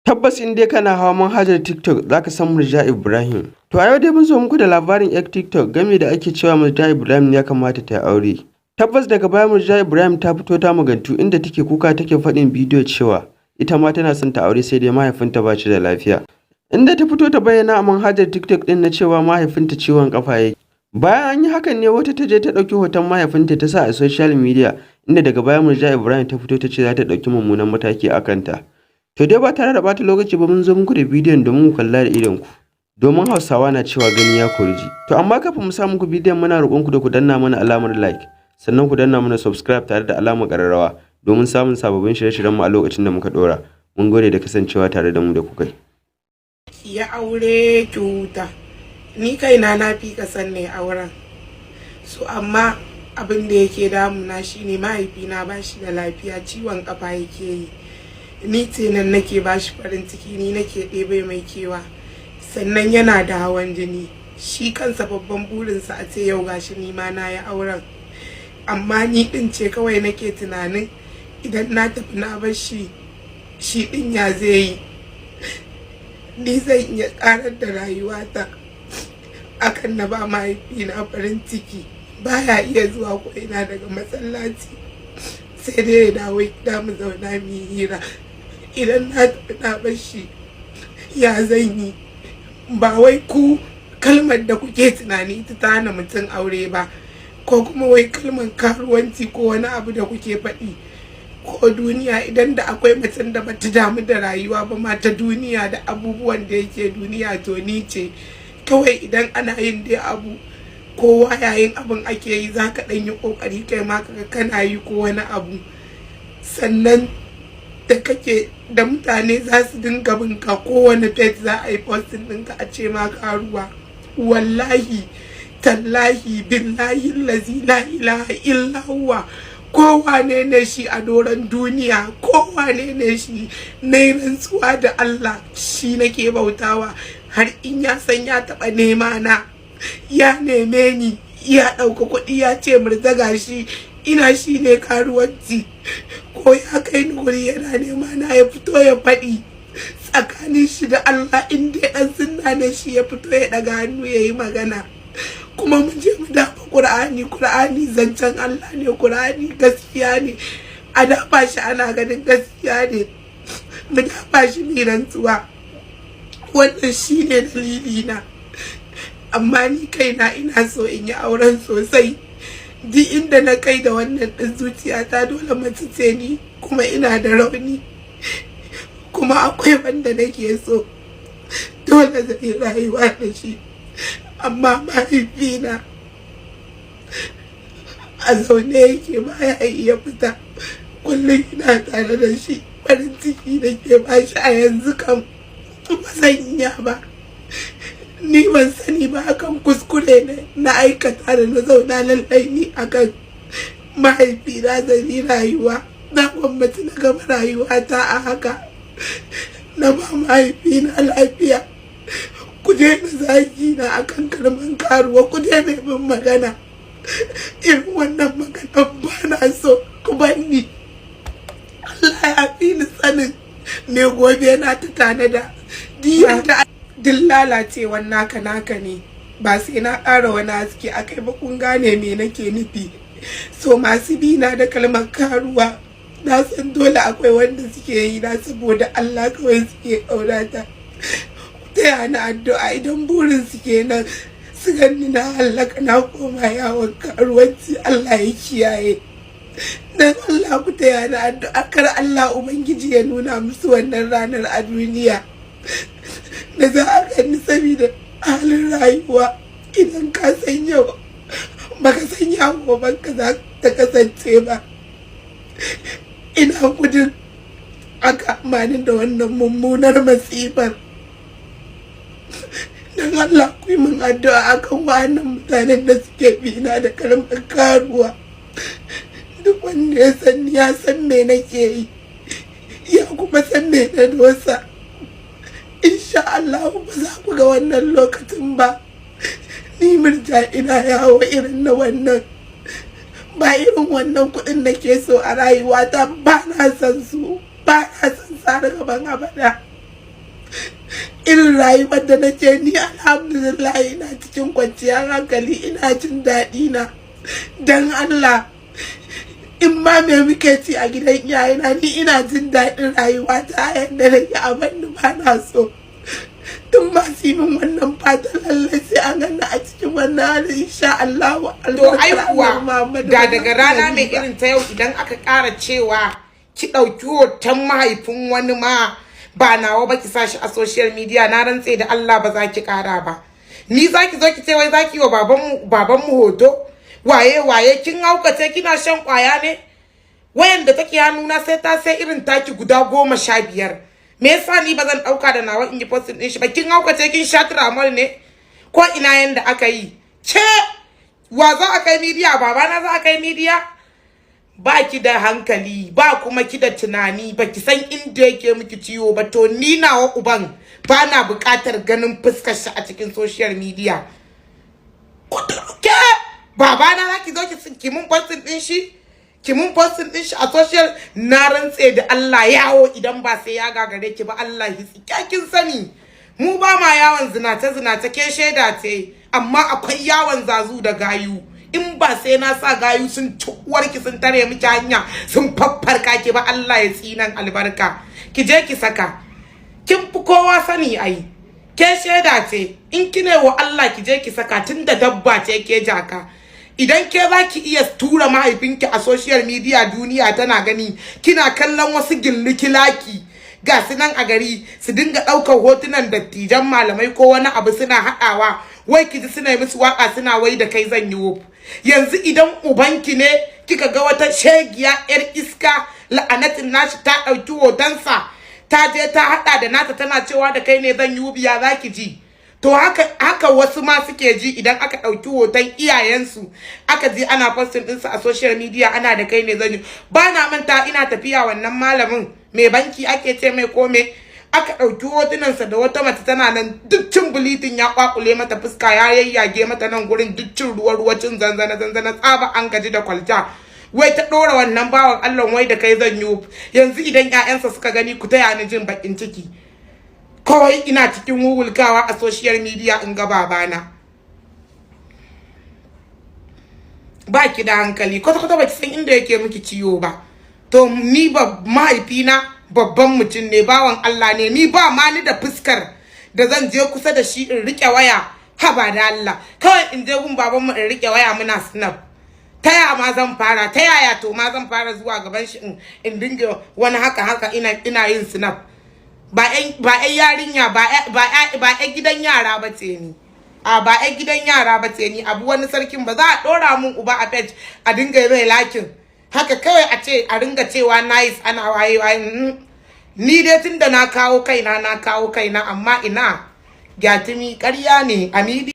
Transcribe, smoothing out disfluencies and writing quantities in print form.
Tabbas, in dai kana hawa manhajar TikTok, za ka san Murja Ibrahim. To a yau dai mun zo muku da labarin 'yar TikTok game da ake cewa Murja Ibrahim ya kamata ta yi aure. Tabbas, daga baya Murja Ibrahim ta fito ta magantu, inda take kuka take faɗin bidiyo cewa ita ma tana son ta aure, sai dai mahaifinta ba shi da lafiya. Inda ta fito ta bayyana a manhajar TikTok ɗin na cewa mahaifinta ciwon ƙafa yake. Bayan an yi hakan ne wata ta je ta ɗauki hoton mahaifinta ta sa a social media, inda daga baya Murja Ibrahim ta fito ta ce za ta ɗauki mummunan mataki a kanta. To dai, ba tare da ɓata lokaci ba, mun zo muku da bidiyon domin ku kalla da idonku. Domin Hausawa na cewa gani ya kori ji. To amma kafin mu sa muku bidiyon, muna roƙonku da ku danna mana alamar like, sannan ku danna mana subscribe tare da alamar ƙararrawa domin samun sababbin shirye-shiryenmu a lokacin da muka ɗora. Mun gode da kasancewa tare da mu da kuka yi. Ki yi aure ki huta. Ni kaina na fi ka san ne auren so, amma abin da yake damuna shine mahaifina ba shi da lafiya, ciwon kafa yake yi. Ni ce nan nake ba shi farin ciki, ni nake ɗebe mai kewa. Sannan yana da hawan jini. Shi kansa babban burinsa a ce yau gashi ni ma na yi auren, amma ni ɗin ce kawai nake tunanin idan na tafi na bar shi, shi ɗin ya zai yi? Ni zan iya karar da rayuwata akan na ba mahaifina farin ciki. Baya iya zuwa ko'ina daga masallaci, sai dai ya dawo gida mu zauna mu yi hira. Idan na tafi na bar shi, ya zan yi? Ba wai ku kalmar da kuke tunani ita ta hana mutum aure ba, ko kuma wai kalmar karuwanci ko wani abu da kuke faɗi ko duniya. Idan da akwai mutum da bata damu da rayuwa ba ma ta duniya da abubuwan da yake duniya, to ni ce. Kawai idan ana yin dai abu, kowa yayin abin ake yi, za ka ɗan yi ƙoƙari kai ma kaga kana yi ko wani abu. Sannan da kake da mutane za su dinga bin ka, kowane page za a yi posting ɗinka a ce ma karuwa. Wallahi tallahi, billahi lazi la ilaha illa huwa, kowane ne shi a doron duniya, kowane ne shi, na yi rantsuwa da Allah, shi nake bautawa, har in ya san ya taɓa nema na, ya neme ni, ya ɗauka kuɗi ya ce murzaga shi ina shi ne karuwanci, ko ya kai ni wuri yana nema na, ya fito ya faɗi tsakanin shi da Allah. In dai ɗan sunna ne shi, ya fito ya ɗaga hannu ya yi magana. Kuma mu je mu dafa Ƙur'ani. Ƙur'ani zancen Allah ne, Ƙur'ani gaskiya ne. A dafa shi ana ganin gaskiya ne, mu dafa shi mu rantsuwa. Wannan shi ne dalili na. Amma ni kaina ina so in yi auren sosai. Duk inda na kai da wannan ɗin zuciyata, dole mace ce ni, kuma ina da rauni, kuma akwai wanda nake so, dole zai yi rayuwa da shi. Amma mahaifina a zaune yake, baya iya fita. Kullum ina tare da shi, farin ciki da ke bashi a yanzu kam ba zan iya ba. Ni ban sani ba, akan kuskure ne na aikata da na zauna. Lallai ni akan mahaifina zan yi rayuwa. Na gwammaci na gama rayuwata a haka, na ba mahaifina lafiya. Ku daina zagi na akan kalman karuwa, ku daina min magana irin wannan magana, ba na so. Ku banni, Allah ya fi ni sanin me gobe na ta tanada. Duk duk lalacewan naka naka ne, ba sai na ƙara wani haske a kai ba, kun gane me nake nufi. So masu bi na da kalmar karuwa, na san dole akwai wanda suke yi na saboda Allah kawai suke ƙaunata. Ku taya ni addu'a. Idan burin su kenan su ganni na hallaka, na koma yawon karuwanci, Allah ya kiyaye. Dan Allah ku taya ni addu'a, kar Allah Ubangiji ya nuna musu wannan ranar a duniya da za a gani, saboda halin rayuwa, idan ka san yau, baka san ya goben ka za ta kasance ba. Ina gudun aka amani da wannan mummunar masifar. Don Allah ku yi min addu'a akan wa'annan mutanen da suke bina da kalmar karuwa. Duk wanda ya san ni, ya san me nake yi, ya kuma san me na dosa. Insha Allah ba za ku ga wannan lokacin ba. Ni Murja ina yawo irin na wannan, ba irin wannan kuɗin nake so a rayuwata. Ba na san su, ba na san sa gaban abada. Irin rayuwar da nake ni, alhamdulillah, ina cikin kwanciyar hankali, ina jin daɗi na. Dan Allah, in ma me muke ci a gidan iyayena, ni ina jin daɗin rayuwa ta yadda nake. A banni, ba na so. Tun masu yi min wannan fatan lallai sai an ganna a cikin wannan halin, insha Allah. To ai kuwa da daga rana mai irin ta yau, idan aka ƙara cewa ki ɗauki hoton mahaifin wani ma ba nawa ba ki sa shi a social media, na rantse da Allah ba za ki ƙara ba. Ni za ki zo ki ce wai za ki yi wa babanmu hoto? Waye waye? Kin haukace? Kina shan kwaya ne? Wayan da take hannuna sai ta sai irin taki guda 15. Me yasa ni ba zan ɗauka da nawa in yi posting ɗin shi ba? Kin haukace? Kin sha tramol ne ko ina? Yanda aka yi ce wa za a kai media? Babana za a kai media? Ba ki da hankali ba, kuma ki da tunani, ba ki san inda yake miki ciwo ba. To ni nawa uban ba na buƙatar ganin fuskar shi a cikin social media. Ke babana za ki zo ki mun posting din shi, ki mun posting din shi a social? Na rantse da Allah, yawo idan ba sai ya gagare ki ba, Allah hitsi. Kin sani mu ba ma yawon zinace zinace, ke shaida ce, amma akwai yawon zazu da gayu. In ba sai na sa gayu sun ci uwarki, sun tare miki hanya, sun faffarka ki ba, Allah ya tsinan albarka. Ki je ki saka. Kin fi kowa sani ai, ke shaida ce. In kine wa Allah, ki je ki saka, tunda dabba ce ke jaka. Idan ke za ki iya tura mahaifinki a social media, duniya tana gani, kina kallon wasu gillikilaki ga su nan a gari su dinga ɗaukar hotunan dattijan malamai ko wani abu suna haɗawa, wai ki ji suna yi musu waka, suna wai da kai zan yi wof. Yanzu idan ubanki ne kika ga wata shegiya yar iska la'anatin nashi ta ɗauki hotonsa, ta je ta haɗa da nata, tana cewa da kai ne zan yi wubiya, za ki ji? To haka haka wasu ma suke ji idan aka ɗauki hoton iyayensu aka je ana posting ɗinsu a social media, ana da kai ne zan yi. Ba na manta ina tafiya, wannan malamin mai banki ake ce mai kome, aka ɗauki hotunansa da wata mace tana nan, duk cin bulitin ya kwakule mata fuska, ya yayyage mata nan gurin, duk cin ruwa ruwa, cin zanzana zanzana, tsaba an gaji da kwalta, wai ta ɗora wannan bawan Allah wai da kai zan yi. Yanzu idan 'ya'yansa suka gani, ku taya ni jin bakin ciki. Kawai ina cikin wuwulkawa a social media in ga babana. Ba ki da hankali kwata-kwata, ba ki san inda yake miki ciwo ba. To ni ba mahaifina babban mutum ne, bawan Allah ne. Ni ba ma ni da fuskar da zan je kusa da shi in rike waya. Haba da Allah, kawai in je gun babanmu in rike waya muna snap, ta yaya ma zan fara? Ta yaya to ma zan fara zuwa gaban shi in dinga wani haka haka ina yin snap? Ba ƴan yarinya ba, ba ƴan gidan yara ba ce ni. A ba ƴan gidan yara ba ce ni. Abu wani sarkin ba za a ɗora mun uba a page a dinga mai liking haka kawai, a ce a ringa cewa nice, ana waye waye. Ni dai tunda na kawo kaina, na kawo kaina, amma ina gyatumi, ƙarya ne a media.